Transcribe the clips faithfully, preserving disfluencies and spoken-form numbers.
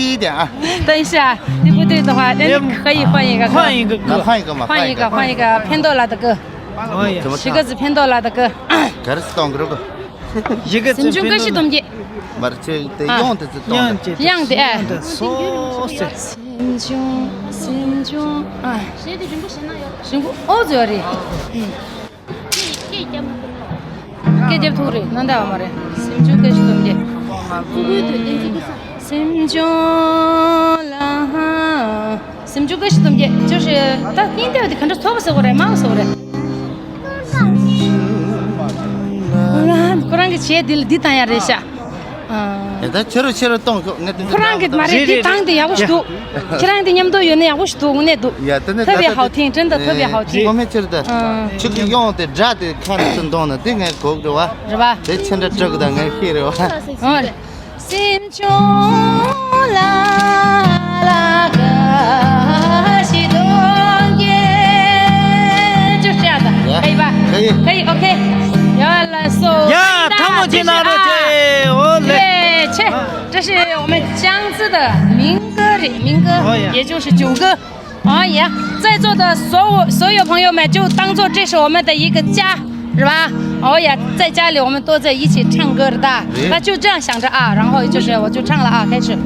一点啊。等一下，你不对的话，那你可以换一个歌。换一个歌。啊，换一个嘛，换一个，换一个。换一个，ཕན་ཐོགས་ལ་ད་གི། ཨོ་ཡ། 怎么唱？十个字ཕན་ཐོགས་ལ་ད་གི། ག་རེ་གཏོང་གི་རེད་གོ། 十个字ཕན་ཐོགས་ལ། སེམས་ཆུང་བཀྲ་ཤིས་སྟོབས་རྒྱལ། མར་ཆེ་དེ་ཡང་དེ་ཚོ་གཏོང་ད། དེ་དབྱངས་དེ་ཨ། སོ་སོ། སེམས་ཆུང་སེམས་ཆུང་ཨ། གཞས་དེ་རིང་པོ་ཞེ་ན་ཡོད། རིང་པོ་ཨོ་ཙི་ཡོད་རེད། ཨུ། སྐད་རྒྱབ་ཐུབ་རེད་ན་འདྲ་བ་མ་རེད། སེམས་ཆུང་སྐད་ཞིག་གཏོང་རྒྱུ། སེམས་ཆུང་ལ། སེམས་ཆུང་སྐད་ཞིག་གཏོང་རྒྱུ་ཅོ་ཞེས་ད་སྙིང་དེ་བ་དེ་ག་འདྲ་ཚོགས་པ་ཟེར་བ་རེད་མང་ཟེར་བ་རེད། ཁོ་རང་གི་བྱས་འདི་ལ་འདི་བཏང་ཡ་རེད་ཤག་ཨ། ཡ་ད་ཕྱི་རུ་ཕྱི་རུ་གཏོང་ཤོག་ངས་དེ་འདྲ་ཁོ་རང་གི་མ་རེད། རེད་འདི་རེད། བཏང་དེ་ཡག་པོ་ཞིག་འདུག་ཁྱེད་རང་དེ་མཉམ་དུ་ཡོད་ན་ཡག་པོ་ཞིག་འདུག་དངོས་གནས་འདུག་ཡ་དེ་ནས་ད་ད་དེ། 特别好听，真的特别好听。ངོ་མ་ཕྱིར་ད། ཨ། ཆུ་གི་གཡོང་དེ་སྒྲ་དེ་ཁ་ནས་ཚུར་འདོང་ན་དེ་ངས་གོ་གི་རེད་བ། རེད་བ། དེ་ཕྱི་འདྲ་སྤྲུག་ད་ངས་ཤེས་རེད་བ། ཨ། སེམས་ཆུང་ལ་ལ་ག་ཞིག་གཏོང་གི། ཅོ་ཅོ་ད། ཡ། 可以吧？可以。可以，OK。ཡ་ལ་སོ། ཡ། ཐང་མོ་ཅི་ན་རོ་ཅེ། ཨོ་ལེ། 对，切，这是我们江浙的民歌里民歌，哦呀。也就是囧歌。 啊呀，在座的所有所有朋友们，就当做这是我们的一个家，是吧？哦呀，在家里我们都在一起唱歌的，那就这样想着啊，然后就是我就唱了啊，开始。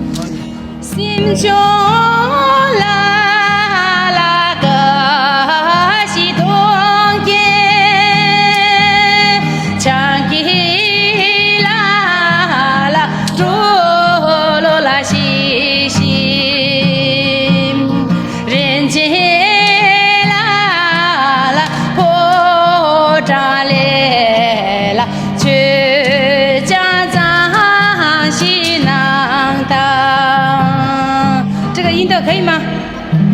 这个音调可以吗？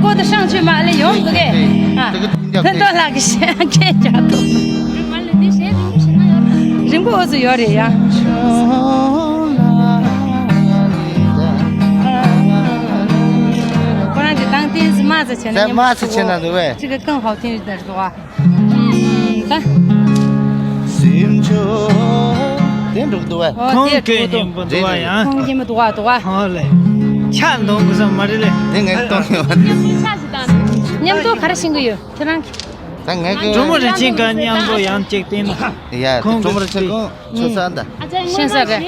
过得上去吗？来，有，OK。啊，这个音调可以。很多那个先给讲的。人过是有点呀。不然就当电视骂着钱了，咱骂着钱了，对不对？这个更好听一点，是吧？ ད། སེམས་ཆུང་། དེ་འགྲོ་གི་འདུག་བས། ཨོ། ཁོང་གི་སྙན་པོ་འདུག་བ་ཡང་། ཁོང་སྙན་པོ་འདུག་བ་འདུག་བ། ཧོ་ལེ། ཆ་འདོང་གི་བསམ་མ་རེད་ལེ། དེ་ངས་གཏོང་ཡོད་བ། མཉམ་དུ་ག་རེ་ཤེས་ཀྱི་ཡོད་ཁྱེད་རང་གི། ད་ངས་གི། གྲོ་མོ་རིན་ཆེན་ག་མཉམ་དུ་ཡང་གཅིག་བསྟན་ན། ཡ་ཁོང་གི་གྲོ་མོ་རིན་ཆེན་ཁོང་ཆོ་ས་འདི། ཤེས་ས་རེད།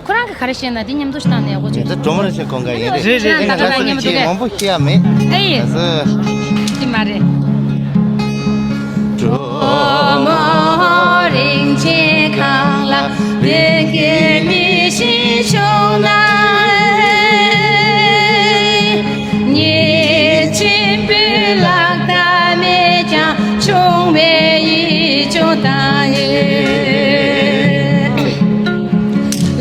ཁོ་རང་གི་ག་རེ་བཤད་ན་འདི་མཉམ་དུ་བཏང་ནས་འོ་ཅིག་འདི་སྒྲོམ་ར་ཆེ་ཁོང་ག་ཡིན་རེད། རེད་རེད། ཁྱེད་རང་ད་ལྟ་མཉམ་དུ་མང་པོ་ཤེས་ཡ་མེད། ཨེ། ད་སུ། དེ་མ་རེད། སྒྲོམ་རིན་ཆེན་ཁང་ལ་བདེ་སྐྱིད་མི་ཤིང་བྱུང་ན། ཉེས་ཆེན་པོའི་ལག་བརྡ་མེད་ཀྱང་ཆུང་མའི་ཡིད་སྐྱོ་དང་ཡིན།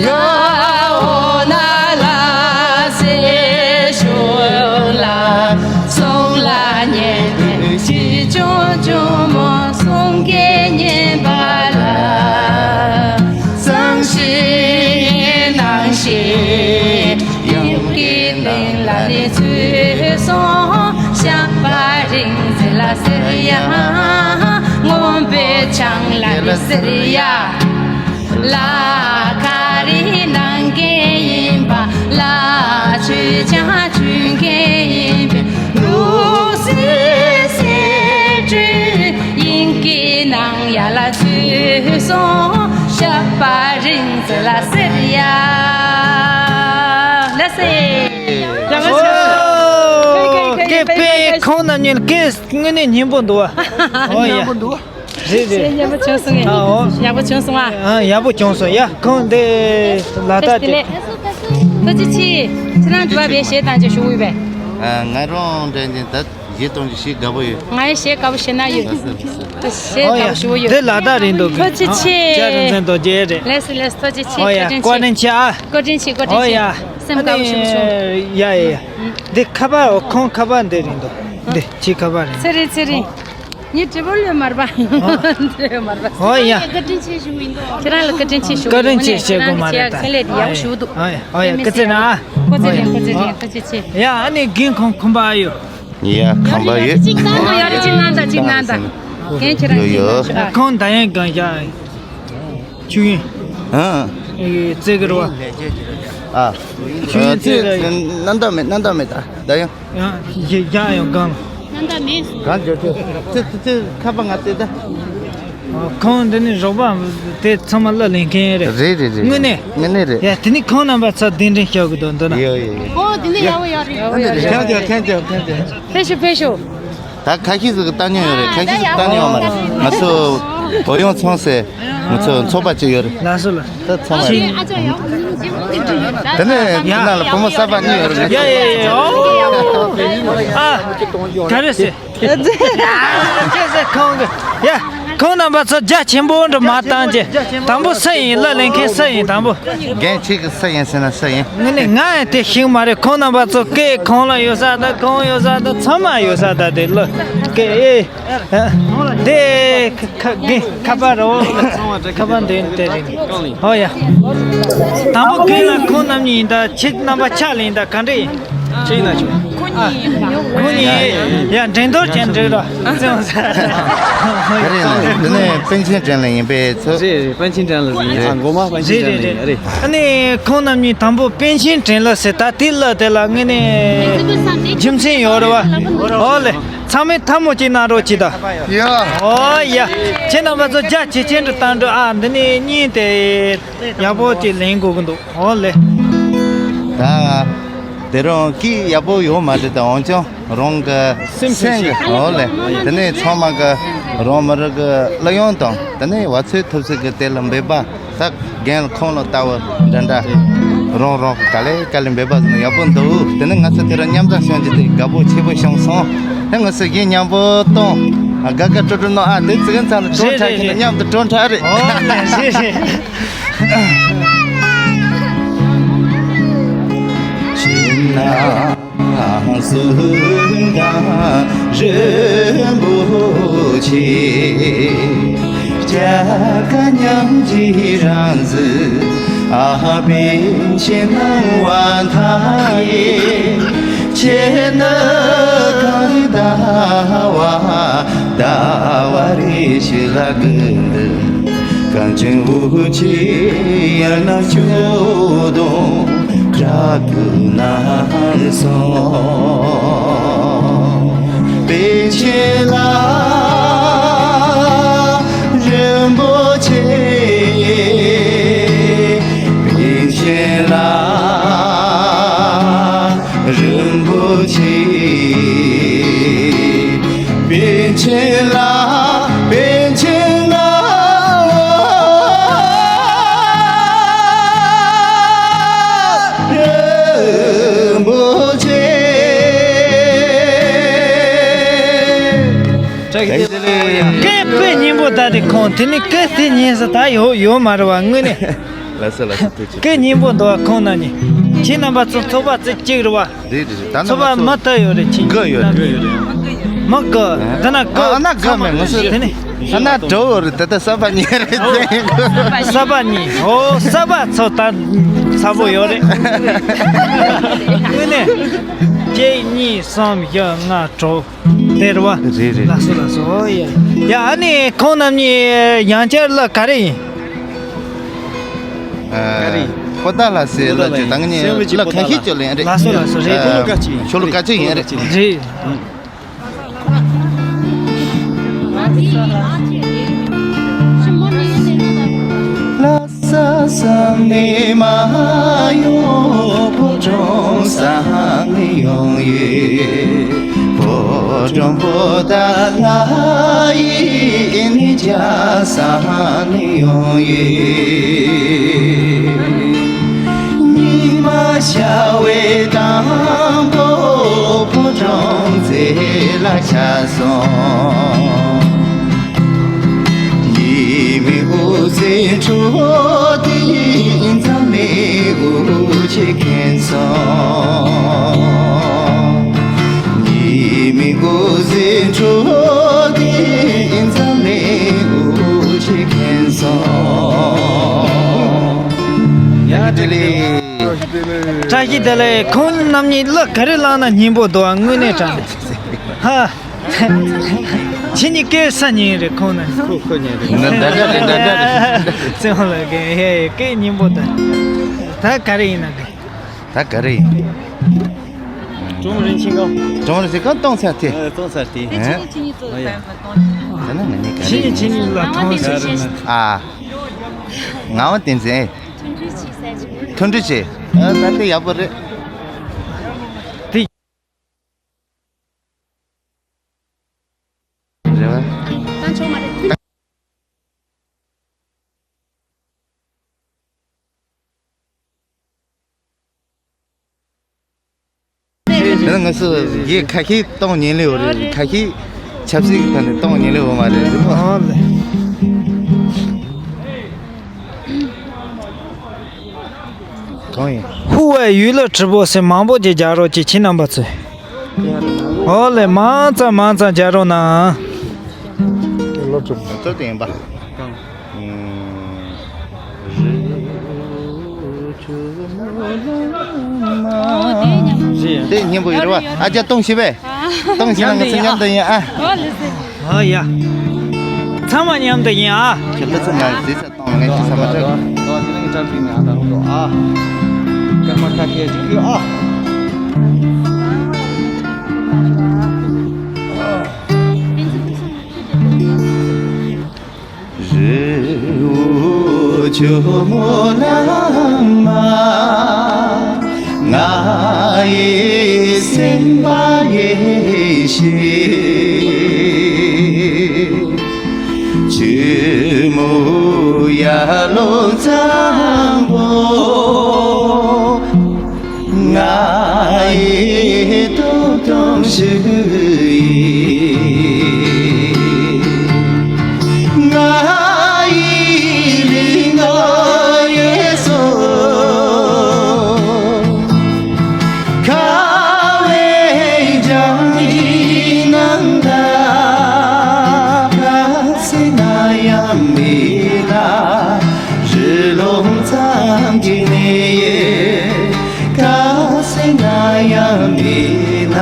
ཡ་འོ་ན་ལ་སེ་ཤོ་ལ་སོང་ལ་ཉེ་དུ་ཅི་ཅོ་ཅོ་མོ་སོང་གེ་ཉེ་བ་ལ་སང་ཞིག་ནང་ཞིག་ཡུམ་གྱི་གླིང་ལ་ནི་ཚུད་སོང་། ཞགས་པ་རིང་ཚེ་ལ་ཟེར་ཡ། སྔོན་པོའི་ཆང་ལ་ནི་ཟེར་ཡ། ལ་ཁ་རི་ནང་གི་ཡིན་པ་ལ་ཆུ་ཆང་ཆུ་གི་ཡིན་པའི་ལུག་སི་སི་ཀྲུ་ཡིན་གྱི་ནང་ཡ་ལ་ཚུད་སོང་། ཞགས་པ་རིང་ཚེ་ལ་ཟེར་ཡ། ལ་སེ། ཡ་ང་ཆ། ཨོ། ཁེ་ཁེ་ཁེ་ཁེ་པེ་ཁོང་རྣམ་གཉིས་ལ་སྐད་དངོས་གནས་སྙན་པོ་འདུག་ཨ། ཨོ་ཡ། སྙན་པོ་འདུག་རེད་རེད། སྙན་པོ་བྱུང་སོང་ངས། ཨ་ཨོ། ཡག་པོ་བྱུང་སོང་ཨ། ཨ་ཡག་པོ་བྱུང་སོང་ཡ། ཁོང་འདི་ལ་དྭགས་དེ། ཐུགས་རྗེ་ཆེ། ཁྱེད་རང་འགྲོ་བ་བའི་གཞས་བཏང་ཆ་ཞུ་འོས་པས། ཨ་ང་རང་འདྲ་ཉིན་ད་གཞས་གཏོང་རྒྱུ་ཞེ་དགའ་པོ་ཡོད། ང་ཡི་གཞས་དགའ་པོ་ཞེ་ན་ཡོད། ལགས་སོ་ལགས་སོ། གཞས་ཨོ་ཡ། དགའ་པོ་ཞུ་བོ་ཡོད། འདི་ལ་དྭགས་རིང་འདུག་ཐུགས་རྗེ་ཆེ། ཨ་ཅག་རིང་ཚན་རྡོ་རྗེ་རེད། ལགས་སོ་ལགས་སོ། ཐུགས་རྗེ་ཆེ། ཨོ་ཡ། བཀའ་དྲིན་ཆེ། བཀའ་དྲིན་ཆེ་ཨ། བཀའ་དྲིན་ཆེ། བཀའ་དྲིན་ཆེ། ཨོ་ཡ། སེམས་དགའ་པོ་ཞུ་བོ་ཞུ། ཡ་ཡ་ཡ། འདི་ཁ་པར་ཁོང་ཁ་པར་འདི་རིང་འདུག་འདི་ཁྱི་ཁ་པར་རིང་། ཚེ་རིང་ཚེ་རིང་། ངའི་དྲི་བ་ལོས་མར་པ། དྲི་བ་མར་པ། ཨོ་ཡ། བཀའ་དྲིན་ཆེ་ཞུ་ཡིན་དོ། ཁྱེད་རང་ལ་བཀའ་དྲིན་ཆེ་ཞུ། བཀའ་དྲིན་ཆེ་ཞུ་དགོས་མ་རེད་ད། ཁྱེད་ལས་དེ་ཡག་ཞུ་འདུག་ཨོ་ཡ་ཨོ་ཡ། སྐུ་ཚེ་རིང་ཨ། སྐུ་ཚེ་རིང་སྐུ་ཚེ་རིང་། ཐུགས་རྗེ་ཆེ། ཡ་ཨ་ནི་རྒན་ཁོང་ཁོམ་པ་ཡོད། ཡ་ཁོམ་པ་ཡོད། གཅིག་གནང་དང་། ཡ་རེ་གཅིག་གནང་དང་། གཅིག་གནང་དང་། རྒན་ཁྱེད་རང་ཡོད་ཡོད། ཁོང་ད་ཡན་གང་ཡ། ཆུ་ཡིན། ཨ། རྩེ་གི་རེད་བ། ཨ། ཆུ་ཡིན་རྩེ་རེད། རྣམ་དག་མེད། རྣམ་དག་མེད། ད་ད་ཡང་། ཡང་ཡང་ཡང་གང་། རྣམ་དག་མེད། གང་འཇོག་ཆོག་ཙི་ཙི་ཙི་ཁ་པ་ང་ཙི་ད། ཁོང་འདི་ནི་རོགས་པ་དེ་ཚང་མ་གླུ་ལེན་མཁན་རེད། རེད་རེད་རེད། དངོས་གནས། དངོས་གནས་རེད། ཡ་དེ་ནི་ཁོང་རྣམ་པ་ཚོ་གདན་འདྲེན་ཞུ་གི་འདུག་འདི་ན། ཡོད་ཡོད་ཡོད། ཨོ་དེ་ནི་ཡག་པོ་ཡོད་རེད། ཡག་པོ་ཡོད་རེད། ཁྱེད་ཁྱེད་ཁྱེད་ཁྱེད། ཕེབས་ཤོག་ཕེབས་ཤོག་ད་ཁ་ཤས་ཟིག་གི་ལྟ་མྱོང་ཡོད་རེད། ཁ་ཤས་ཟིག་ལྟ་མྱོང་མ་རེད། ང་ཚོ་བོད་ཡོངས་ཚོང་ཟེར་ང་ཚོ་ཚོགས་པ་གཅིག་ཡོད་རེད། ལགས་སོ་ལགས། ད་ཚང་མ་ཡོད། དེ་ནས་ཡ། ནང་ལ་བུ་མོ་གསར་པ་གཉིས་ཡོད་རེད། ཡ་ཡ་ཡ། ཨོ། ཨ། ག་རེ་ཟེར། ཅེས་ཟེར་ཁོང་གི། ཡ། ཁོང་རྣམ་པ་ཚོ་རྒྱ་ཆེན་པོ་འདྲ་མ་བཏང་རྗེས། དང་པོ་སུ་ཡིན། གླུ་ལེན་མཁན་སུ་ཡིན། དང་པོ། རྒན་ཁྱེད་ཀྱི་སུ་ཡིན་ཟེར་ན་སུ་ཡིན། ངས་ནི་ང་ཡང་དེ་ཤེས་མ་རེད། ཁོང་རྣམ་པ་ཚོ་སྐད་གང་ལ་ཡོད་ས་དང་གང་ཡོད་ས་དང་ཚང་མ་ཡོད་ས་དང་དེ་གླུ་སྐད་ཨེ། དེ་ཁ་ཁ་ཁ་པར་རོ། ཁ་པར་འདི་དེ་རེད། ཧོ་ཡ། དང་པོ་སྐད་ལ་ཁོང་རྣམ་གཉིས་ཡིན་ད་ཁྱེད་རྣམ་པ་ཆ་ལེན་ད་ག་འདྲ་ཡིན། ཁྱེད་ཡིན་ན་ཆོག་ཁོ་གཉིས་ཡིན། ཡ་འགྲན་བསྡུར་ཅན་འགྲིག་རོགས། ག་རེ་ཡིན་ན་འདི་ནས་པཎ་ཆེན་དྲན་ལ་ཡིན་པས་ཚོ། རེད་རེད། པཎ་ཆེན་དྲན་ལ་ཡིན། རེད། ཨ་མགོ་མ་པཎ་ཆེན་དྲན་ལ་ཡིན། རེད། ཨ་ནི་ཁོང་རྣམ་གཉིས་དང་པོ་པཎ་ཆེན་དྲན་ལ་ཟེར་ད་དེ་གླུ་དེ་ལ་ངས་ནི་རྒྱུ་མཚན་ཡོད་རེད་བ། ཨོ་ལེ། ཚང་མས་ཐལ་མོ་གཅིག་གནང་རོགས་གྱིས་ད། ཡ། ཨོ་ཡ། ཁྱེད་རྣམ་པ་ཚོ་རྒྱ་ཇེ་ཆེན་དུ་བཏང་འགྲོ་ཨ། འདི་ནས་གཉིས་དེ་ཡག་པོ་ཅིག་ལེན་དགོས་ཀྱི་འདུག་ཨོ་ལེ། ད་དེ་རང་སྐད་ཡག་པོ་ཡོད་མ་རེད་ད། འོན་ཀྱང་རང་གི་སེམས་སེམས་ཀྱི་ཨོ་ལེ། དེ་ནས་ཚང་མ་གི་རང་མི་རིགས་ཀྱི་གླུ་དབྱངས་དང་དེ་ནས་བ་ཚོད་ཐུབ་ཚོད་ཀྱི་དེ་ལ་འབད་པ། ད་རྒན་ཁོང་ལ་ལྟ་བུ་འདྲ་འདྲ། རང་རང་གི་ག་ལེ་ག་ལེ་འབད་པ་ཟིན་ན་ཡག་པོ་འདུག་དེ་ནས་ང་ཚོ་དེ་རིང་མཉམ་དུ་བྱུང་རྒྱུ་དེ་དགའ་པོ་ཆེ་པོ་བྱུང་སོང་། ད་ང་ཚོ་གཞས་མཉམ་པོ་གཏོང་། དགའ་དགའ་སྤྲོ་སྤྲོ་གནང་ཨ། དེ་ཙི་གེ་ཚང་ལ་སྤྲོ་རེད་འཁྲབ་རེད་ཁྱེད་རེད། མཉམ་དུ་སྤྲོ་འཁྲབ་རེད། ཨོ་རེད་རེད། ཕྱི་ནང་གསུམ་མདའ་རིན་པོ་ཆེ། སྐྱ་ཀ་མཉམ་གྱི་རང་བཞིན་ཨ། པཎ་ཆེན་སྣང་བ་མཐའ་ཡས། ཁྱེད་ནི་གང་ཟླ་བ་ཟླ་བ་རེ་ཞིག་ལ་གི་འདུག་གངས་ཅན་འུ་ཅག་ཡར་ན་སྐྱོ་གདུང་དྲག་ཏུ་ན་སོང་། པཎ་ཆེན་ལགས་རིན་པོ་ཆེ། པཎ་ཆེན་ལགས་རིན་པོ་ཆེ། པཎ་ཆེན་ལགས། པཎ་ཆེན་ལགས་རིན་པོ་ཆེ། སྐད་དཔེ་སྙན་པོ་ད་དེ་ཁོང་དེ་ནི་སྐད་དེ་སྙན་ས་ད་ཡོད་ཡོད་མ་རེད་བ་དངོས་གནས། ལགས་སོ་ལགས་སོ། ཐུགས་རྗེ་ཆེ། སྐད་སྙན་པོ་འདུག་བ་ཁོང་རྣམ་གཉིས། ཁྱེད་རྣམ་པ་ཚོ་ཚོགས་པ་རྩེ་གཅིག་རེད་བ། རེད་རེད་རེད། ད་ཚོགས་པ་མི་དགུ་ཡོད་རེད་ཁྱེད་དགུ་ཡོད་རེད། མི་དགུ། ད་ན་དགུ། ཨ་ན་དགུ་མེད་ང་ཚོ་དེ་ནི། ཨ་ན་དྲུག་ཡོད་རེད། ད་ལྟ་གསར་པ་གཉིས་རེད། གསར་པ་གཉིས། ཨོ་གསར་པ་ཚོ་ད་ཚ་པོ་ཡོད་རེད། དངོས་གནས། གཅིག་གཉིས་གསུམ་བཞི་ལྔ་དྲུག་དེ་རེད་བ། རེད་རེད། ལགས་སོ་ལགས་སོ། ཨོ་ཡ། ཡ་ཨ་ནི་ཁོང་རྣམ་གཉིས་ཡང་བསྐྱར་གླུ་ག་རེ་ཡིན། ཨ། པོ་ཏཱ་ལ་ཟེར་གླུ་ཅིག་ད་ངས་གླུ་ཁ་ཤས་ཅིག་ལེན་རེད། ལགས་སོ་ལགས་སོ། རེད། ཤོ་ལོ་ཀ་གཅིག་ཡིན་རེད། རེད། ལྷ་ས་ས་ནས་མ་ཡོང་། ཕོ་བྲང་ས་ནས་ཡོང་ཡོད། ཕོ་བྲང་པོ་ཏཱ་ལ་ཡི་ནས་རྒྱ་ས་ནས་ཡོང་ཡོད། ཉི་མ་ཤར་བའི་དང་པོ་ཕོ་བྲང་རྩེ་ལ་ཆགས་སོང་། ཉི་མའི་འོད་ཟེར་འཕྲོ་དེ་འཛམ་གླིང་དབུ་ཁྲིད་ཁེངས་སོང་། ཉི་མའི་འོད་ཟེར་འཕྲོ་དེ་འཛམ་གླིང་དབུ་ཁྲིད་ཁེངས་སོང་། ཡ་བཀྲ་ཤིས་བདེ་ལེགས། བཀྲ་ཤིས་བདེ་ལེགས། ཁོང་རྣམ་གཉིས་གླུ་ག་རེ་བླངས་ན་སྙན་པོ་འདུག་ཨ། དངོས་གནས་དྲང་གནས། ཧ། ཁྱེད་གཉིས་སྐད་ས་ཉིན་རེད་ཁོང་ན། ཁོ་ཁོ་ཉིན་རེད། འདི་འདྲ་རེད། འདི་འདྲ་རེད། བཙན་ལ་གི་ཧེ་སྐད་སྙན་པོ་དང་། ད་ག་རེ་ཡིན་ན་གི། ད་ག་རེ་ཡིན། ཀྲུང་རིན་ཆེན་གོ། ཀྲུང་རིན་ཆེན་གོ་ཏོང་ཚ་ཏེ། ཨ་ཏོང་ཚ་ཏེ། ཨེ། ཁྱེད་གཉིས་ཁྱེད་གཉིས་ཚོ་ཨ་ཡ། བན་བན་ཏོང་། ད་ནི་ང་གཉིས་ག་རེ་ཁྱེད་གཉིས་ཡིན། ཁྱེད་གཉིས་ལ་ཐོང་ཟེར། ཨ། ངག་དབང་བསྟན་འཛིན། མཐུན་སྒྲིལ་བྱེད་ས་ཆེ། མཐུན་སྒྲིལ་བྱེད། ཨ་ད་དེ་ཡག་པོ་རེད། དེ། རེད་བ། ད་ཆོག་མ་རེད། དེ་ནི་ང་ཚོ་ཡི་ཁ་ཤས་གཏོང་ཉན་ལེ་ཡོད་རེད། ཁ་ཤས་ཆབ་སྲིད་ཀྱི་ཐོག་ནས་གཏོང་ཉན་ལེ་ཡོད་མ་རེད། རེད་མོ། ཨོ་ལེ། གང་ཡིན། ཧུ་ཝེ་ཡུལ་ལ་ཁྲི་པོ་ཟེར་མང་པོ་ཅིག་རྒྱག་རོགས་ཀྱིས་ཁྱེད་རྣམ་པ་ཚོས། ཨོ་ལེ། མང་ཙམ་མང་ཙམ་རྒྱག་རོགས་གནང་། ལོ་དྲུག་ཚོད་དེ་ཡིན་པ། ཨུམ། དེ་སྙན་པོ་ཡོད་རེད་བ། ཨ་ཅག་གཏོང་ཤེས་པས། གཏོང་ཤེས་ན་ང་ཚོ་མཉམ་དུ་ཡིན་ཨ། ཨོ་ལེ་ཟེར། ཨ་ཡ། ཚང་མ་མཉམ་དུ་ཡིན་ཨ། ཁྱེད་ལ་ཚང་མ་ཟིག་ཚ། ང་ཅི་ས་མ་ཏྲ། ཨོ་དེ་ནི་ངའི་ཏྲ་ཕི་མི་ཨ་ད་རུང་དོ་ཨ། སྐར་མ་ཁ་ཤས་ཅིག་ཡོད་ཨ། རི་བོ་ཇོ་མོ་ལ་མ་ང་ཡི་སེམས་པ་ཡེ་ཤེས། ཆུ་མོ་ཡར་ལོངས་གཙང་པོ། ང་ཡི་སྟོབས་དང་ཤུགས་ཡིན། ང་ཡི་ལུས་ངག་ཡིད་གསུམ། ཁ་བའི་ལྗང་གི་ནམ་ཟླ། ཁ་སེར་ན་ཡང་མི་ལ་རི་ལུང་ཙམ་གྱི་གནས་ཡིན། ཁ་སེར་ན་ཡང་མི་ལ་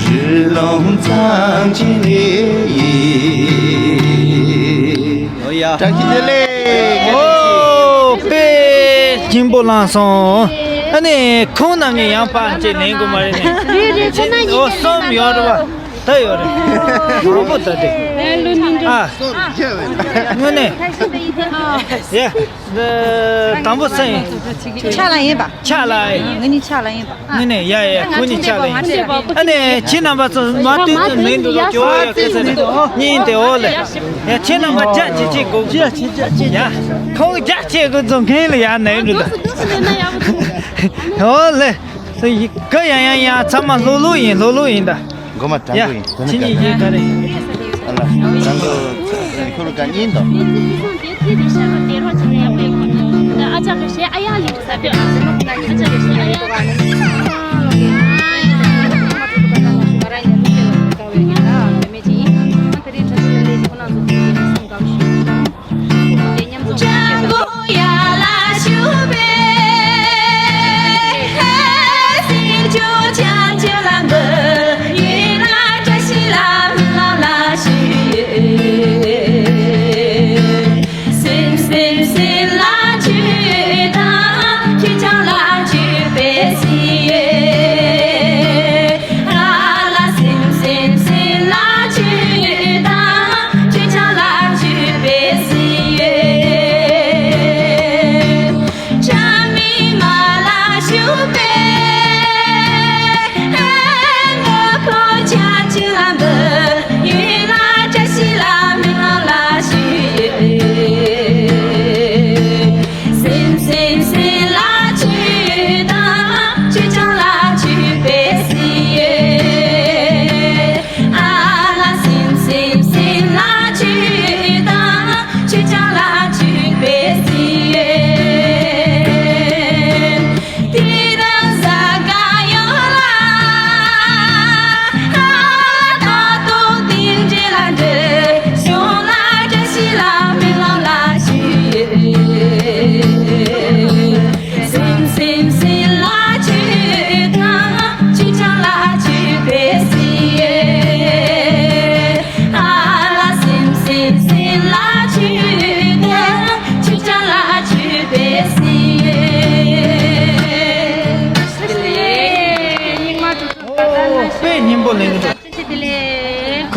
རི་ལུང་ཙམ་གྱི་གནས་ཡིན། ཨོ་ཡ། བཀྲ་ཤིས་བདེ་ལེགས། ཨོ། དཔེ་སྙིང་པོ་བླངས་སོང་། ཨ་ནི་ཁོང་རྣམ་གཉིས་ཡང་པར་ཅིག་ལེན་དགོས་མ་རེད་ནི། རེད་རེད། ཁོ་ན་ཨོ་གསུམ་ཡོད་རེད་བ། ད་ཡོད་རེད། མང་པོ་ད་དེ། ཨ། དངོས་གནས། ཡ། དང་པོ་སུ་ཡིན། ཕྱག་ལ་ཡིན་པ། ཕྱག་ལ་ཡིན། ང་གཉིས་ཕྱག་ལ་ཡིན་པ། ངས་ནས་ཡ་ཡ་ཁོ་གཉིས་ཆ་ལ་ཡིན། ཨ་ནས་ཁྱེད་རྣམ་པ་ཚོ་མ་ལྟོས་ཚོད་མིན་འདུག་ལ་ཅོ་ཡ་ཁ་ས་ནས་གཉིས་དེ་འོ་ལེ། ཡ་ཁྱེད་རྣམ་པ་རྒྱ་ཆེ་ཆེ་དགོས། ཡ་ཁོང་རྒྱ་ཆེ་དགོས་ཚོ་མཁན་ལ་ཡ་ནས་འདུག་ད། འོ་ལེ། ག་ཡ་ཡ་ཡ་ཚང་མ་ལྷོ་ལྷོ་ཡིན། ལྷོ་ལྷོ་ཡིན་ད། མགོ་མ་དྲང་པོ་ཡིན། ཁྱེད་གཉིས་ཡིན་ག་རེ་ཡིན། ཨ་ལ་དྲང་པོ་ཁྱོད་རུ་ག་གཉིས་འདུག་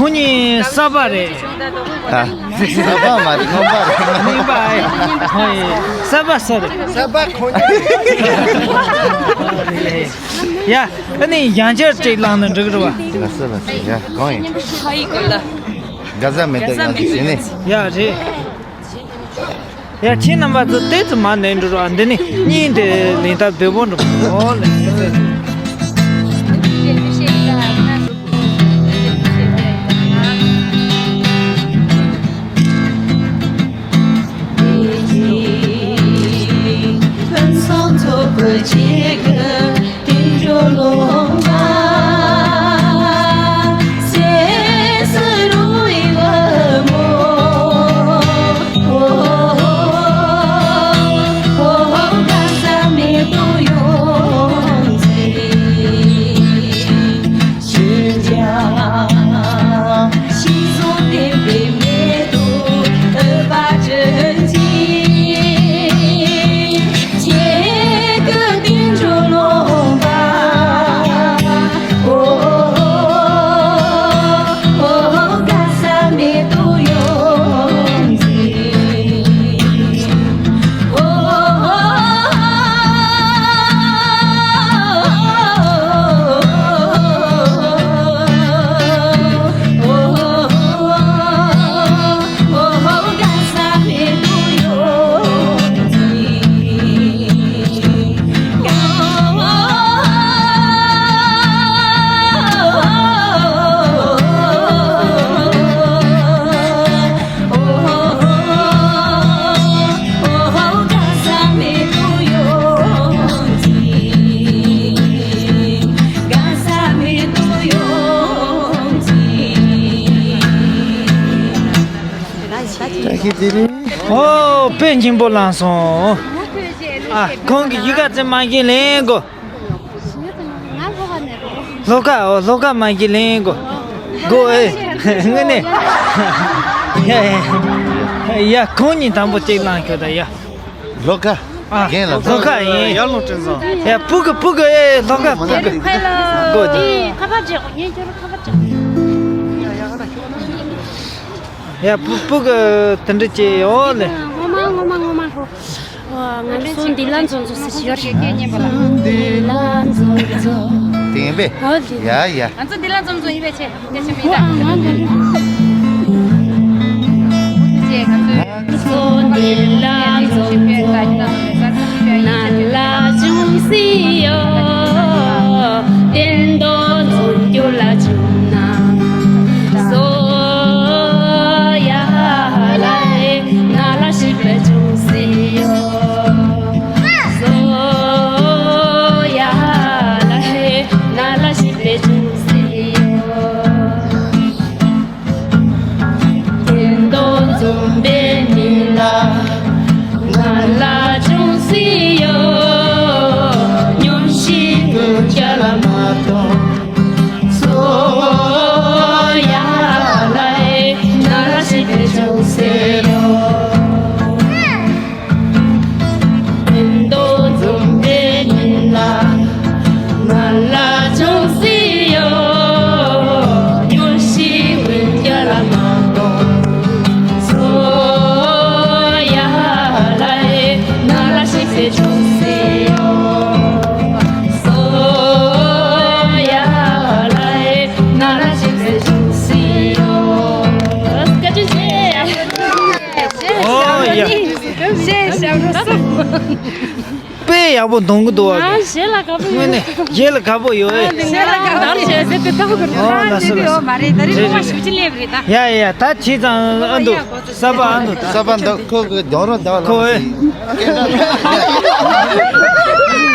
ཁོང་གཉིས་གསར་པ་རེད། ཨ། གསར་པ་མ་རེད། རྙིང་པ་རེད། རྙིང་པ་ཨེ། ཧོ་ཡེ། གསར་པ་སུ་རེད། གསར་པ་ཁོང་གཉིས། ཡ། ཨ་ནི་ཡང་བསྐྱར་ཅིག་བླངས་ན་འགྲིག་རེད་པ། ལགས་སོ་ལགས་སོ། ཡ་གང་ཡིན། ཧ་ཡི་གོ་ལ། ག་ཟ་མེད་དོ། ཡང་ཅིག་ཟེར་ནས། ཡ་རེད། ཡ་ཁྱེད་རྣམ་པ་ཚོ་ཏོག་ཙམ་མར་ནས་འགྲོ་རོགས། འདི་ནི་གཉིས་དེ་ལེན་ཐབས་བདེ་པོ་འགྲོ། ཨོ་ལེ། ཨོ། དཔེ་སྙིང་པོ་བླངས་སོང་། ཨ། ཁོང་གིས་གཞིས་ཀ་རྩེ་མ་གཞི་ལེན་དགོས། ལྷོ་ཁ། ཨོ། ལྷོ་ཁ་མ་གཞི་ལེན་དགོས། དགོས་ཨེ། དངོས་གནས། ཡ་ཡ། ཡ་ཁོང་གཉིས་དང་པོ་ཅིག་བླངས་ཤོག་ད་ཡ། ལྷོ་ཁ། ཨ། རྒན་ལགས། ལྷོ་ཁ་ཡིན། ཡར་ལུང་བསྟན་སོང་། ཡ་སྤུ་གུ་སྤུ་གུ་ཨེ། ལྷོ་ཁ་སྤུ་གུ། ཧེ་ལོ། དགོས་དེ། ཁ་པར་བརྗེ། ངས་ཁྱོད་རང་ཁ་པར་བརྗེ། ཡ་སྤུ་སྤུ་གུ་དེ་འདྲ་བྱས་ཡོད་ལེ། ངོ་མ་ངོ་མ་ངོ་མ་ཧོ། ང་ཚོ་འདི་ལ་འཛོམས་འཛོམས་སུ་ཞིག་ཡོད་རེད། འདི་ལ་འཛོམས་འཛོམས། དེ་ཡིན་པས། ཨོ་ལེ། ཡ་ཡ། ང་ཚོ་འདི་ལ་འཛོམས་འཛོམས་ཡིན་པས་ཆེ། སྐད་ཆ་མི་ད། ང་ང་ང་ཚོ་འདི་ལ་འཛོམས་འཛོམས། ང་ལ་ཅུང་ཟད་ཡོད། བསྟན་རྡོ་འཛོམས་རྒྱུ་ལ་བྱུང་ན། སོ་ཡ་ལ་ཨེ། ང་ལ་ཤི་བའི་ཅུང་ཟད་ཡོད། སོ་ཡ་ལ་ཧེ། ང་ལ་ཤི་བའི་ཅུང་ཟད་ཡོད། བསྟན་རྡོ་འཛོམས་པའི་མི་ལ་ང་ལ་ཅུང་ཟད་ཡོད། སྙུང་གཞི་ངུ་རྒྱ་ལ་མ་གཏོང་། སོ་ཡ་ལ་ཨེ། ང་ལ་ཤི་བའི་ཅུང་ཟད་ཡོད། བསྟན་རྡོ་འཛོམས་པའི་ཉིན་ལ་ང་ལ་ཅུང་ཟད་ཡོད། སྙུང་གཞི་ངུ་རྒྱ་ལ་མ་གཏོང་། སོ་ཡ་ལ་ཨེ། ང་ལ་ཤི་བའི་ཅུང་ཟད་ཡོད། སོ་ཡ་ལ་ཨེ། ང་ལ་ཤི་བའི་ཅུང་ཟད་ཡོད། བཀའ་དྲིན་ཆེ། ཨོ་ཡ། ཞེས་ཞབས་བྲོ་གསུམ། དཔེ་ཡག་པོ་གཏོང་གི་འདུག་ཨ། ང་གཞས་ལ་དགའ་པོ་ཡོད། དངོས་གནས་གཞས་ལ་དགའ་པོ་ཡོད་ཨེ། གཞས་ལ་དགའ་པོ་ཡོད་ཟེར་དུས་དགའ་པོ་གི་ཨོ་ལགས་སོ་ལགས་སོ། མ་རེད། ད་རེས་རེད་རེད། ཞུ་ཅི་ལེབ་རེད་ད། ཡ་ཡ་ཡ། ད་བྱས་ཙང་ཨ་འདུག་གསར་པ་ཨ་འདུག་གསར་པ་འདུག་ཁོ་གི་རྒྱང་རོ་འདུག་ཁོ་ཨེ།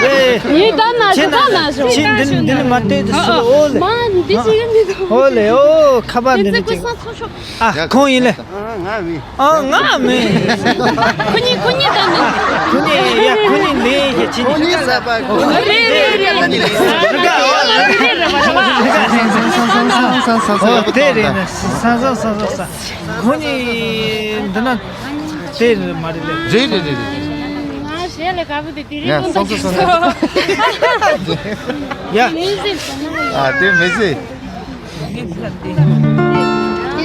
ཨེ། ཡིན་ད་ན་ཞུ་ད་ན་ཞུ། ཁྱེད་འདི་འདི་ནི་མ་བལྟས་དུ་སོ་ཨོ་ལེ། མ་འདི་ཞིག་ཡིན་འདི་འདུག་ཨོ་ལེ། ཨོ་ཁ་པར་འདི་ནི་ཅིག་ཨ་ཁོང་ཡིན་ལེ། ང་མིན། ཨ་ང་མིན། ཁོ་གཉིས་ཁོ་གཉིས་ད་མིན། ཁོ་གཉིས་ཡ་ཁོ་གཉིས་ལས་ཀྱི་ཕྱི་ཁོ་གཉིས་གསར་པ་ཁོ་གཉིས་རེད་རེད་རེད། ཨོ་དེ་རེད་ན་ས་ས་ས་ས་ས། ཁོ་གཉིས་འདི་ན་དེ་རེད་མ་རེད་ལེ། རེད་རེད་རེད་རེད། ང་གཞས་ལ་དགའ་པོ་དེ་དེ་རིང་ཡ་སོང་སོང་སོང་སོང་། ཡ། མི་ཟེར་སོང་ན། ཨ་དེ་མི་ཟེར།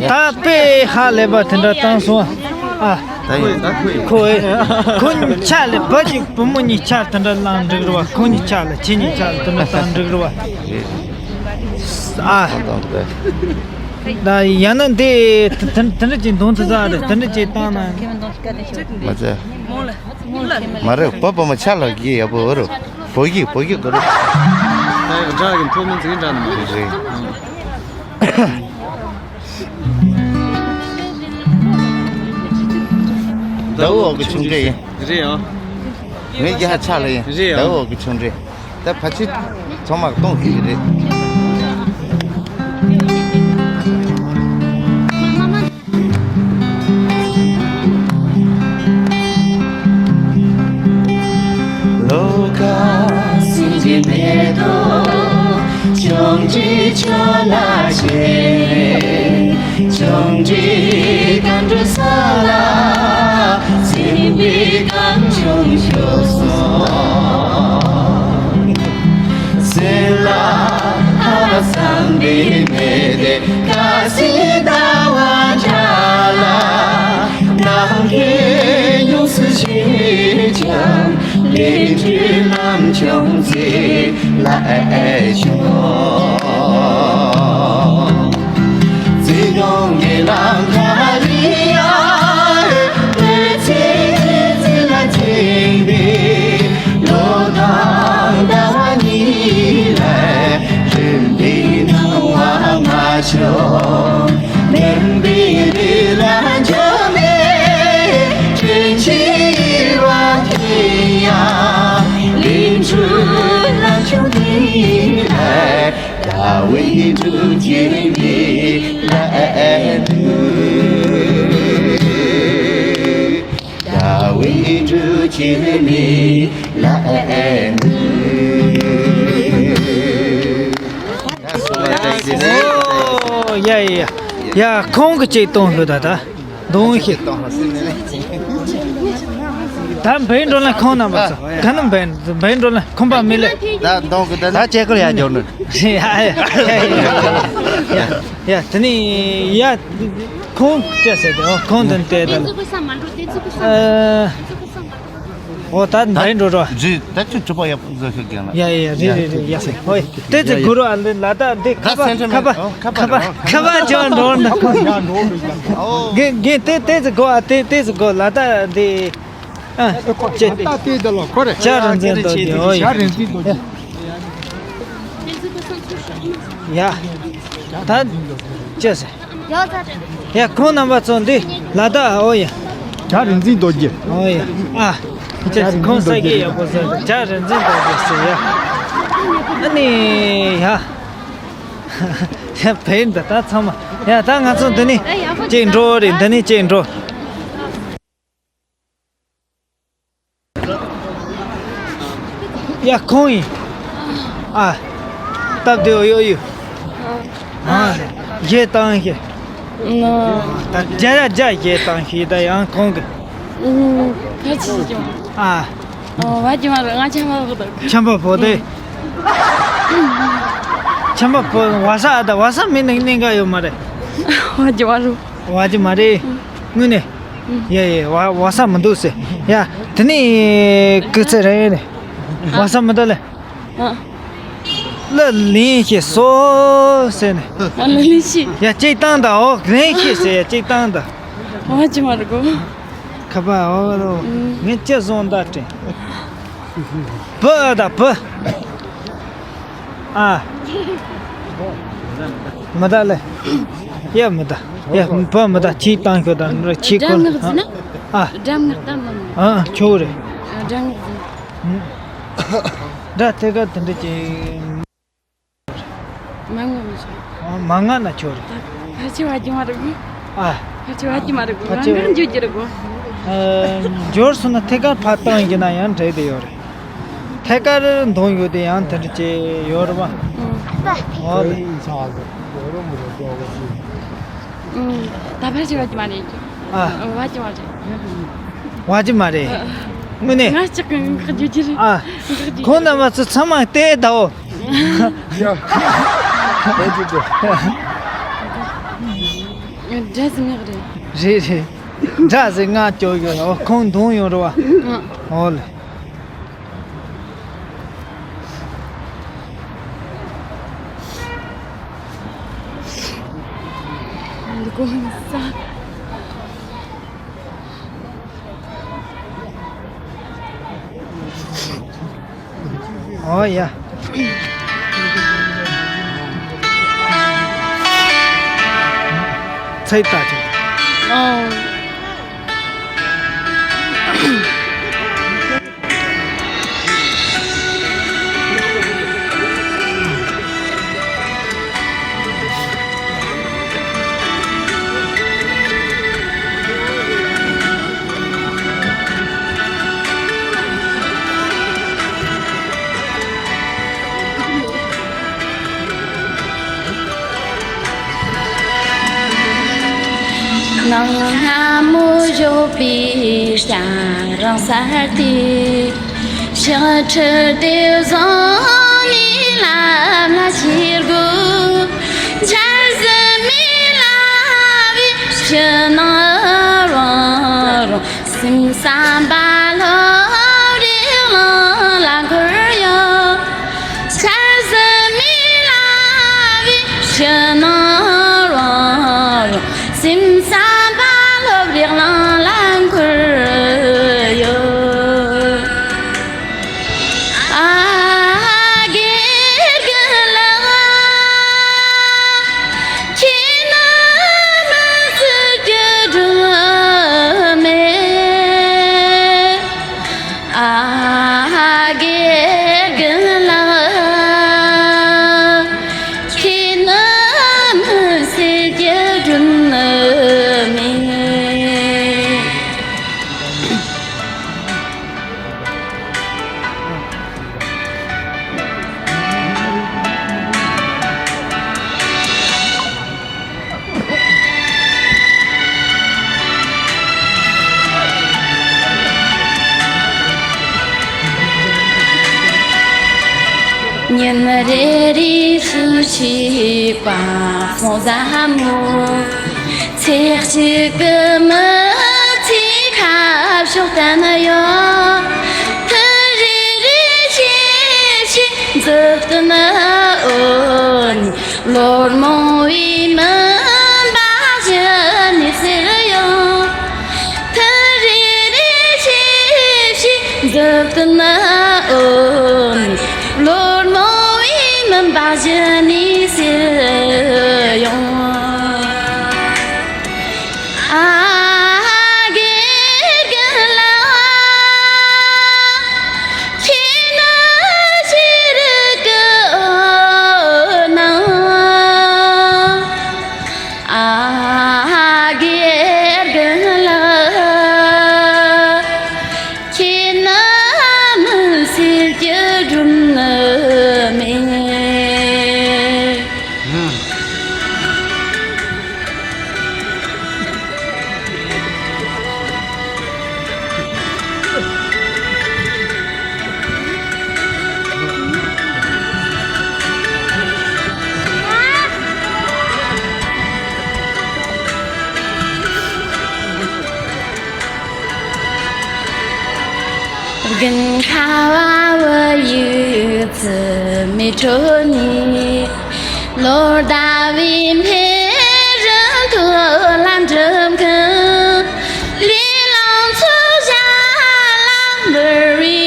ད་དཔེ་ཧ་ལས་པ་དེ་འདྲ་བཏང་སོང་། ཨ། ད་ཡིན། ཁོ་ཨེ། ཁོ་གཉིས་ཆ་ལ་བུ་གཅིག་བུ་མོ་གཉིས་ཆ་དེ་འདྲ་བླངས་འགྲིག་རེད་བ། ཁོ་གཉིས་ཆ་ལ་ཁྱེད་གཉིས་ཆ་ལ་དེ་འདྲ་བཏང་འགྲིག་རེད་བ། ཨ། ད་ཡང་ན་འདི་དེ་དེ་འདྲ་ཅིག་འདོན་ཐུབ་ས་རེད། དེ་འདྲ་ཅིག་བཏང་ན། མ་ཚད། མ་རེད། བུ་བུ་མོ་ཆ་ལ་གི་ཡག་པོ་རེད། བོད་ཀྱི་བོད་ཀྱི་གོ་རེད། ད་ཡག་འདྲ་གི་མཐོ་དམན་ཚིག་འདྲ་ནི་མ་རེད། རེད། ཟླ་འོག་གི་ཆུང་འདྲེ་ཡིན། རེད་ཨ། ངའི་རྒྱ་ཆ་ལ་ཡིན། རེད་ཨ། ཟླ་འོག་གི་ཆུང་འདྲེ། ད་ཕ་ཆི་ཚང་མ་གཏོང་གི་རེད། ལོ་ཁ་སྲིན་གྱི་མེ་ཏོག་ཆུང་འདྲེ་ཆུ་ལ་ཆེ། ཆུང་འདྲེ་གང་འགྲོ་ས་ལ་སྲིན་པོའི་གང་བྱུང་ཤོག་སོང་། སྲིན་ལ་ཧ་བསམ་པའི་མེ་དེ་ཀ་སི་ཟླ་བ་འདྲ་ལ། ནམ་མཁའི་ཡོངས་སུ་ཞི་ཅིང་། ལས་འཕྲོ་ལམ་བྱུང་ཚེ་ལ་ཨེ་ཤོག། ཚེ་གང་གི་ལམ་ཁ་ལ་ཡ། གནོད་འཚེ་ཚེ་ལ་འཛེམ་པའི་ལོ་དང་ཟླ་བ་གཉིས་ལ། རིམ་པས་སྣང་བ་མ་བྱུང་། མུན་པའི་ལུས་ལ་འཇོམས་པའི་དྲིན་ཆེན་ཡིད་བ་དེ་ཡང་། ལས་འཕྲོ་ལམ་བྱུང་དེ་ལ། ཟླ་བའི་འབྲུག་རྒྱས་པའི་ལ་ཨེ་ནུ། ཟླ་བའི་འབྲུག་རྒྱས་པའི་ལ་ཨེ་ནུ། ཨོ་ཡ་ཡ་ཡ། ཡ་ཁོང་གི་ཅིག་གཏོང་ཤོག་ད་ད། གདོང་ཞིག་ད་འབད་འགྲོ་ལ་ཁོང་རྣམ་པ་ཚོ་ག་ནམ་འབད་འབད་འགྲོ་ལ་ཁོང་པ་མི་ལེ། ད་གདོང་གི་ད་ད་ཅེ་ཀོ་ཡ་འཇོག་ནི། ཡ་ཡ་ཡ་ཡ། ཡ་དེ་ནི་ཡ་ཁོང་ཅེ་ཟེར་ཏེ་ཨོ་ཁོང་དུ་བལྟས་ད་ལ། ཨ། ཨོ་ད་འབད་འགྲོ་རོ། ཇི་ད་ཅི་གྲུབ་པ་ཡག་པོ་བཟོ་ཤོག་ཀྱང་ལ། ཡ་ཡ་ཡ་རེད་རེད་རེད་ཡ་སེ་ཨོ་ཡ། ཏེ་ཙི་གུ་རུ་ཨ་ལེ་ལ་ད་འདི་ཁ་པ་ཁ་པ་ཁ་པ་ཁ་པ་ཅོ་འགྲོ་འདི། གེ་གེ་ཏེ་ཏེ་ཙི་གོ་ཨ་ཏེ་ཏེ་ཙི་གོ་ལ་ད་འདི། ཨ་ཅེ་ད་ཏེ་ད་ལོ་ཁོ་རེ། ཇ་རིན་ཆེན་རྡོ་རྗེ་ཨོ་ཡ། ཇ་རིན་ཆེན་རྡོ་རྗེ། ཡ་ད་ཅེ་སེ། ཡ་ཁོང་རྣམ་པ་ཚོ་འདི་ལ་དྭགས་ཨོ་ཡ། ཇ་རིན་ཆེན་རྡོ་རྗེ། ཨོ་ཡ། ཨ་ཅེ་ཁོང་ས་གི་ཡག་པོ་ཟེར་ཇ་རིན་ཆེན་རྡོ་རྗེ་ཟེར་ཡ། ཨ་ནི་ཡ། ཡ་བས་འདི་ད་ཚང་མ་ཡ་ད་ང་ཚོ་འདི་ནས་ཅིག་འགྲོ་རེད། འདི་ནས་ཅིག་འགྲོ། ཡ་ཁོང་ཡིན། ཨ། སྟབས་བདེ་བོ་ཡོད་ཡོད། ཨ། གཞས་བཏང་ཤེས། ད་རྒྱ་ཡ་རྒྱ་གཞས་བཏང་ཤེས་ད་ཡང་ཁོང་གི་ཨ། ཨ། བ་ཅི་མ་རེད། ང་ཆམ་པ་ཕོག་ད། ཆམ་པ་ཕོག་དེ། ཆམ་པ་ཕོག་བ་ས་ཨ་ད་བ་ས་མི་ནི་གནས་འགའ་ཡོད་མ་རེད། བ་ཅི་མ་རུ། བ་ཅི་མ་རེད། དངོས་གནས། ཡ་ཡ་བ་བ་ས་མི་འདུག་ཟེར། ཡ་དེ་ནས་སྐུ་ཚེ་རིང་ནས་བ་ས་མི་འདུག་ལེ། ཨ། ལ་ལིན་ཤེས་སོ་ཟེར་ནས། ཨ་ལ་ལིན་ཤེས། ཡ་ཅིག་བཏང་ད་ཨོ་ལིན་ཤེས་ཟེར་ཡ་ཅིག་བཏང་ད། བ་ཅི་མ་རུ་གོ། ཁ་པ་ཨོ་རོ། ངས་ཅི་བཟུང་ད་དྲན། བུ་ཨ་ད་བུ། ཨ། མི་ད་ལེ། ཡ་མི་ད། ཡ་བུ་མི་ད་ཁྱི་བཏང་ཤོག་ད་ཁྱི་ཁོ། སྒྲ་ངག་ཟིན་ན། ཨ། སྒྲ་ངག་ད་མི་ནི། ཨ་ཁྱོ་རེད། སྒྲ་ངག་ཟིན། སྒྲ་ཐད་ཀར་དེ་འདྲ་ཅིག་མ་ངོ་མི་ཆོག་མ་ངག་ན་ཁྱོ་རེད། ཕལ་ཆེར་བ་ཅི་མ་རེད་གོ། ཨ། ཕལ་ཆེར་བ་ཅི་མ་རེད་གོ། ཕལ་ཆེར་ང་འགྱུར་གྱི་རེད་གོ། ཨ། འབྱོར་སོང་ན་ཐད་ཀར་ཕར་བཏང་ཡིན་ན་ཡང་འགྲིག་དེ་ཡོད་རེད། ཐད་ཀར་འདོན་ཡོད་དེ་ཡང་དེ་འདྲ་ཅིག་ཡོད་རེད་བ། ཨོ་ལེ། ད་ཕལ་ཆེར་བ་ཅི་མ་རེད། ཨ། བ་ཅི་མ་རེད། བ་ཅི་མ་རེད། དངོས་གནས། ང་ཅག་གི་ངག་རྒྱུ་རྒྱུ་རེད། ཨ། ཁོང་རྣམ་པ་ཚོ་ཚང་མ་བལྟས་དའོ། ཡ། བལྟས་ཀྱི་འདུག་འདྲ་ཟིག་ངག་རེད། རེད་རེད། འདྲ་ཟིག་ང་སྐྱོ་ཡོད། ཨོ་ཁོང་གདོང་ཡོང་རེད་བ། ཨ། ཨོ་ལེ། འདི་གོ་ས། ཨོ་ཡ། ཚེ་ལྟ་ཅིག་ཨོ། ནང་སྔ་མོ་བཞོགས་པའི་སྐྱ་རེངས་གསལ་ཏེ། ཕྱག་འཁྲིད་དེ་བཟུང་ནས་ལམ་ལ་ཆས་དགོས། འཆར་ཟིན་མེད་ལ་བའི་ཕྱི་ནང་རང་རང་སེམས་བསམ་པ་སློབ་གྲྭའི་གླིང་ལ་འཁོར་ཡོང་། འཆར་ཟིན་མེད་ལ་བའི་ཕྱི་ནང་རང་རང་སེམས་བསམ་པ་སློབ་གྲྭའི་གླིང་ལ་འཁོར་ཡོང་། ཨ་དགེ་རྒན་ལགས། ཁྱེད་ནི་མི་སྲིད་ཀྱི་སྒྲོན་མེ། ཨ་དགེ་རྒན་ལགས། ཁྱེད་ནི་མི་སྲིད་ཀྱི་སྒྲོན་མེ། ཉིན་རེ་རེ་བཞིན་ཤེས་པ་སོང་ཟབ་མོ། ཚེ་གཅིག་གི་མི་ཚེའི་ཁ་ཕྱོགས་བསྟན་ཡོད། ཐུན་རེ་རེ་ཤེས་ཤེས་མཛུབ་སྟོན་འོ་ནི། ལོ་རྨོངས་པའི་མུན་པ་ཞི་ནས་སེལ་ཡོང་། ཐུན་རེ་རེ་ཤེས་ཤེས་མཛུབ་སྟོན་འོ་ནི། ལོ་རྨོངས་པའི་མུན་པ་ཞི་ནས་སེལ་ཡོང་། ཨ་དགེ་རྒན་ལགས། ཁྱེད་ནི་ཤེས་རིག་གི་འོད་སྣང་། ཨ་དགེ་རྒན་ལགས། ཁྱེད་ནི་མུན་སེལ་གྱི་སྒྲོན་མེ། དགུན་ཁ་བ་བུ་ཡུག་རྩི་མེད་ཁྲོད་ནས། ལོ་ཟླ་བའི་སྨེ་རུམ་ཐོག་ལ་འགྲིམ་མཁན། ལས་རླུང་མཚོ་བྱ་ལ་འབུར་བའི་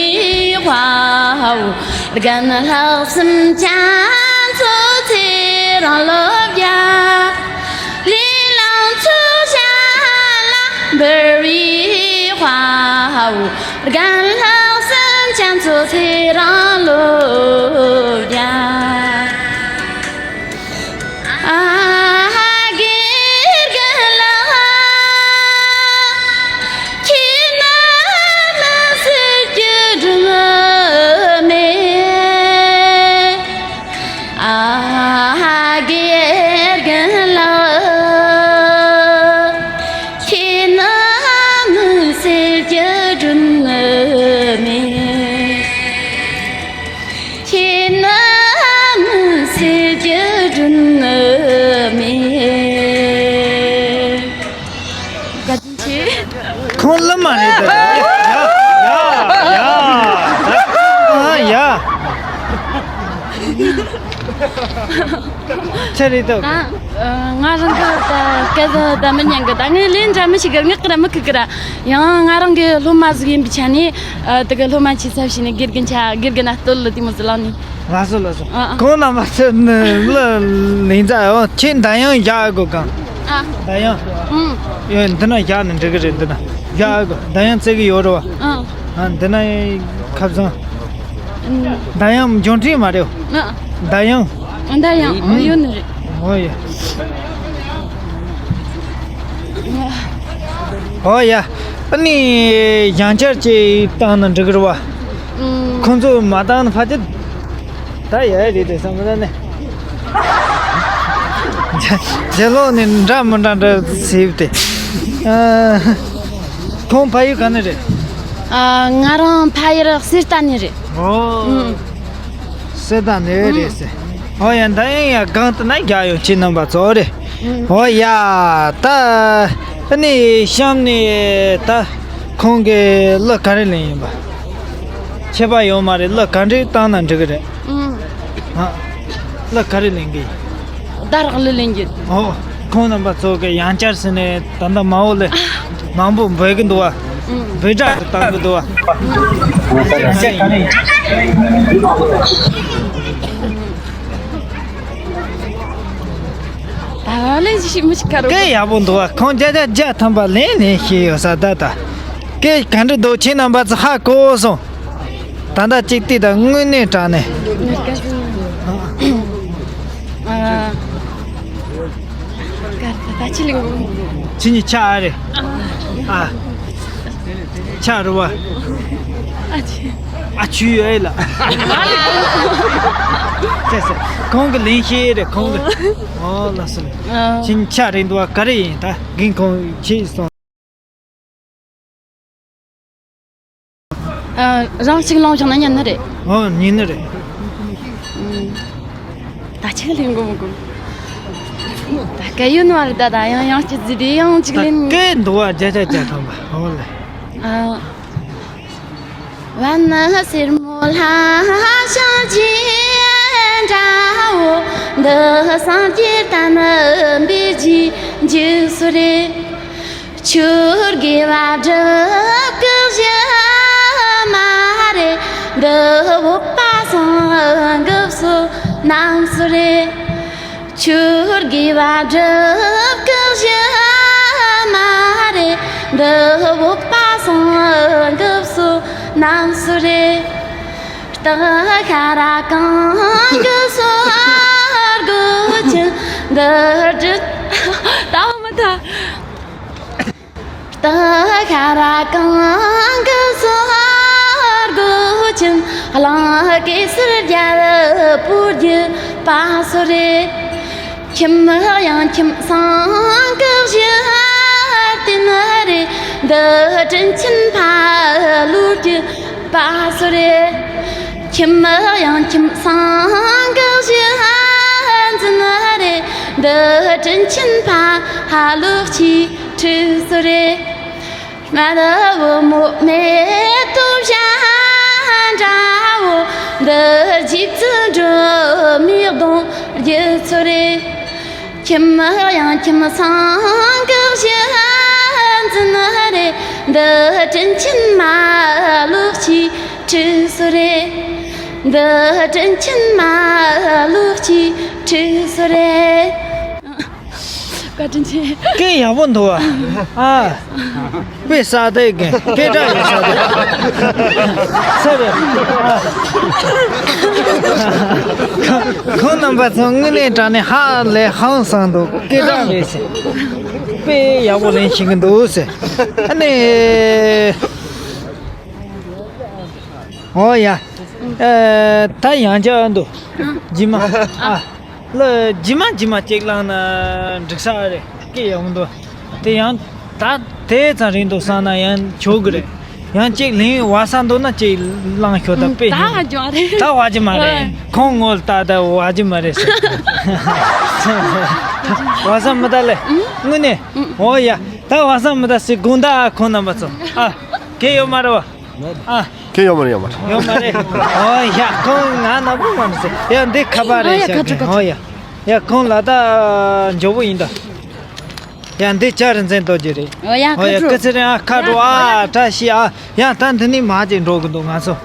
དཔའ་བོ། རྒན་ལྷག་བསམ་རྒྱ་མཚོ་ཚེ་རིང་ལོ་བརྒྱ། ལས་རླུང་མཚོ་བྱ་ལ་འབུར་བའི་དཔའ་བོ། རྒན་ལྷག་བསམ་རྒྱ་མཚོ་ཚེ་རིང་ལོ་བརྒྱ། ཨ་དགེ་རྒན་ལགས། ཁྱེད་ནི་མི་སྲིད་ཀྱི་སྒྲོན་མེ། ཨ་དགེ་རྒན་ལགས། ཁྱེད་ནི་མུན་སེལ་གྱི་སྒྲོན་མེ། ཚེ་རེད་དོ། ད་ང་རང་གི་ད་སྐད་ད་མི་ཉན་གི། ད་ངས་ལན་འདྲ་མི་ཤེས་གི། ངག་གི་ར་མི་ཁུག་གི་ར། ཡང་ང་རང་གི་སློབ་མ་ཟིག་ཡིན་པའི་ཆ་ནས་ད་གི་སློབ་མ་ཆེ་ཚབ་བྱས་ནས་དགེ་རྒན་ཆ་དགེ་རྒན་ན་སྟོད་ལ་དེ་མོ་ཟིག་ལངས་ནས། ལགས་སོ་ལགས་སོ། ཨ་ཨ། གོང་ན་མ་ཚད་ནི་ལ་ལིང་ཛ་ཡང་ཁྱེད་འདི་ཡང་བཞག་དགོས་གང་། ཨ། འདི་ཡང་། ཨུམ། ཡོད་འདི་ན་བཞག་ནི་འགྲིག་གི་རེད། འདི་ན་བཞག་དགོས། འདི་ཡང་བརྩི་གི་ཡོད་རེད་བ། ཨ། ཨ་འདི་ན་ཁ་བཟང་། ཨུམ། འདི་ཡང་འབྱོར་འཕྲིན་མ་རེད། ཨ། འདི་ཡང་། འདི་ཡང་ཡོད་ནི་རེད། ཨོ་ཡ། ཨོ་ཡ། ཨ་ནི་ཡང་བསྐྱར་ཅིག་བཏང་ན་འགྲིག་གི་རེད་བ། ཨུམ། ཁོང་ཚོ་མ་བཏང་ན་ཕལ་ཆེར་ད་ཡ་ཡ་རེད་དེ་བསམ་གི་ནི། རྗེས་ལོག་ནས་འདྲ་མི་འདྲ་འདྲ་ཟེར་ཏེ། ཨ། ཁོང་ཕ་ཡུལ་ག་ནས་རེད། ཨ། ང་རང་ཕ་ཡུལ་གསེར་རྟ་ནས་རེད། ཨོ། ཨུམ། གསེར་རྟ་ནས་རེད་ཟེར། ཨོ་ཡ། འདི་ཡང་ཡ་གང་དུ་ན་རྒྱ་ཡོང་ཁྱེད་རྣམ་པ་ཚོ་རེད། ཨོ་ཡ། ད་ཨ་ནི་གཤམ་ནས་ད་ཁོང་གི་གླུ་ག་རེ་ལེན་ཡིན་པ། ཁྱད་པར་ཡོད་མ་རེད། གླུ་ག་འདྲ་བཏང་ན་འགྲིག་གི་རེད། ཨ། གླུ་ག་རེ་ལེན་གི། ད་རག་གླུ་ལེན་གི། ཨོ། ཁོང་རྣམ་པ་ཚོ་གི་ཡང་བསྐྱར་ཟེར་ནས་ད་ལྟ་མ་འོ་ལེ། མང་པོ་འབོད་གི་འདུག་བ། འབོད་སྒྲ་བཏང་གི་འདུག་བ། ད་ལན་ཞིག་མི་ཞིག་ཁ་རོ། སྐད་ཡག་པོ་འདུག་བ། ཁོང་བརྒྱ་ཆ་བརྒྱ་ཐམ་པ་ལན་ལན་ཤེས་ཡོད་ས་ད་ད། སྐད་ག་འདྲ་འདུག་ཁྱེད་རྣམ་པ་ཚོ་ཧ་གོ་སོང་། ད་ལྟ་གཅིག་ལྟོས་དང་། དངོས་གནས་དྲང་གནས། ཨ། ད་ད་ཅི་ལེན་གོ། ཁྱེད་གཉིས་ཆ་ཨ་རེ། ཨ། ཆ་རུ་བ། ཨ་ཆུ། ཨ་ཆུ་ཡོད་ཨེ་ལ། ཟེར་ཟེར། ཁོང་གི་ལན་ཤེས་རེད་ཁོང་གི། ཨོ་ལགས་སོ། ཨ། ཁྱེད་གཉིས་ཆ་རེད་འདུག་བ། ག་རེ་ཡིན་ད་རྒན་ཁོང་ཁྱེད་སོང་། ཨ། རང་གཅིག་ལོངས་བྱུང་ན་ཉན་ནི་རེད། ཨོ་ཉན་ནི་རེད། ཨུམ། ད་ཅིག་ལེན་གོ་མི་གོ། ད་སྐད་ཡོད་ནི་མ་རེད། ད་ད་ཡང་ཡང་སྐྱིད་ཟིག་དེ་ཡང་ཅིག་ད་ལེན། སྐད་འདུག་བ་བརྒྱ་ཆ་བརྒྱ་ཐམ་པ། ཨོ་ལེ། ཨ། བ་ན་སེར་མོ་ལྷ་ཞལ་གྱི་འདྲ་བོ། འདི་སངས་རྒྱས་བསྟན་པའི་རྗེས་འཇུག་སུ་རེད། ཆོས་དགེ་བ་སྒྲུབ་ཀྱི་གཞི་མ་རེད། འདི་བོད་པ་སངས་རྒྱས་བསོད་ནམས་སུ་རེད། ཆོས་དགེ་བ་སྒྲུབ་ཀྱི་གཞི་མ་རེད། འདི་བོད་པ་སངས་རྒྱས་བསོད་ནམས་སུ་རེད། སྟག་ཤ་ར་གང་གི་སོར་གོ་ཆེན་འདི་བྲིས། ད་བ་མི་ད། སྟག་ཤ་ར་གང་གི་སོར་གོ་ཆེན། གླིང་གེ་སར་རྒྱལ་པོ་བརྒྱུད་པ་སུ་རེད། ཁྱིམ་གཡང་ཁྱིམ་སངས་གི་གཞི་རྟེན་རེད། འདི་དྲིན་ཆེན་ཕ་ལོ་བརྒྱུད་པ་སུ་རེད། ཁྱིམ་གཡང་ཁྱིམ་སངས་གི་གཞི་འཛིན་རེད། འདི་དྲིན་ཆེན་ཕ་ལོ་གཅེས་ཕྲུག་སུ་རེད། སྨད་བུ་མོ་མེ་ཏོག་བྱ་འདྲ་བོ། འདི་རྗེ་བཙུན་སྒྲོལ་མའི་གདུང་རྒྱུད་ཚོ་རེད། ཁྱིམ་གཡང་ཁྱིམ་སངས་གི་གཞི་འཛིན་རེད། འདི་དྲིན་ཆེན་མ་ལོ་གཅེས་ཕྲུག་སུ་རེད། འདི་དྲིན་ཆེན་མ་ལོ་གཅེས་ཕྲུག་སུ་རེད། བཀའ་དྲིན་ཆེ། སྐད་ཡག་པོ་འདུག་བ། ཨ། དཔེ་ས་དེ་གི་སྐད་གྲགས་ཡོད་ས་དེ། ས་རེད། ཨ། ཁོང་རྣམ་པ་ཚོ་དངོས་གནས་དྲང་གནས་ཧ་ལས་ཧང་སང་འདུག་སྐད་གྲགས་མེད་ཟེར། དཔེ་ཡག་པོ་ལེན་ཤེས་ཀྱི་འདུག་ཟེར། ཨ་ནི། ཨོ་ཡ། ཨ། ད་ཡང་བསྐྱར་འདུག་རྗེས་མ། ཨ། ལ་རྗེས་མ་རྗེས་མ་གཅིག་བླངས་ན་འགྲིག་ས་རེད། སྐད་ཡག་པོ་འདུག་དེ་ཡང་ད་དེ་ཙམ་རིང་འདུག་བསམ་ན་ཡང་ཆོག་གི་རེད། ཡང་གཅིག་ལེན་བ་ས་འདུག་ན་གཅིག་བླངས་ཤོག་ད་དཔེ་ད་སྙིང་བ་ཅུང་རེད། ད་བ་ཅི་མ་རེད། ཨ། ཁོང་ངོ་ལ་ལྟ་ད་བ་ཅི་མ་རེད་ཟེར། བ་ས་མི་ད་ལེ། དངོས་གནས། ཨོ་ཡ། ད་བ་ས་མི་ད་ཟེར་དགོངས་དག་ཁོང་རྣམ་པ་ཚོ། ཨ། གལ་ཡོད་མ་རེད་བ། ཨ། ཁྱེད་ཡོད་མ་རེད། ཡོད་མ་རེད། ཡོད་མ་རེད། ཨོ་ཡ། ཁོང་ང་ནག་པོ་མ་རེད་ཟེར། ཡ་འདི་ཁ་པར་རེད། ཨོ་ཡ། ཤག་ཁ་ཁྲི་ཁ་ཁྲི། ཨོ་ཡ། ཡ་ཁོང་ལ་ད་མགྱོགས་པོ་ཡིན་ད། ཡ་འདི་ཅ་རིག་འཛིན་གཏོང་རྒྱུ་རེད། ཨོ་ཡ་ཨོ་ཡ་ཁ་སྐུ་ཚེ་རིང་། ཨ་ཁ་དྲོ། ཨ་བཀྲ་ཤིས། ཨ་ཡ་ད་འདི་ནས་མ་ཅིག་འགྲོ་གི་འདུག་ང་ཚོ།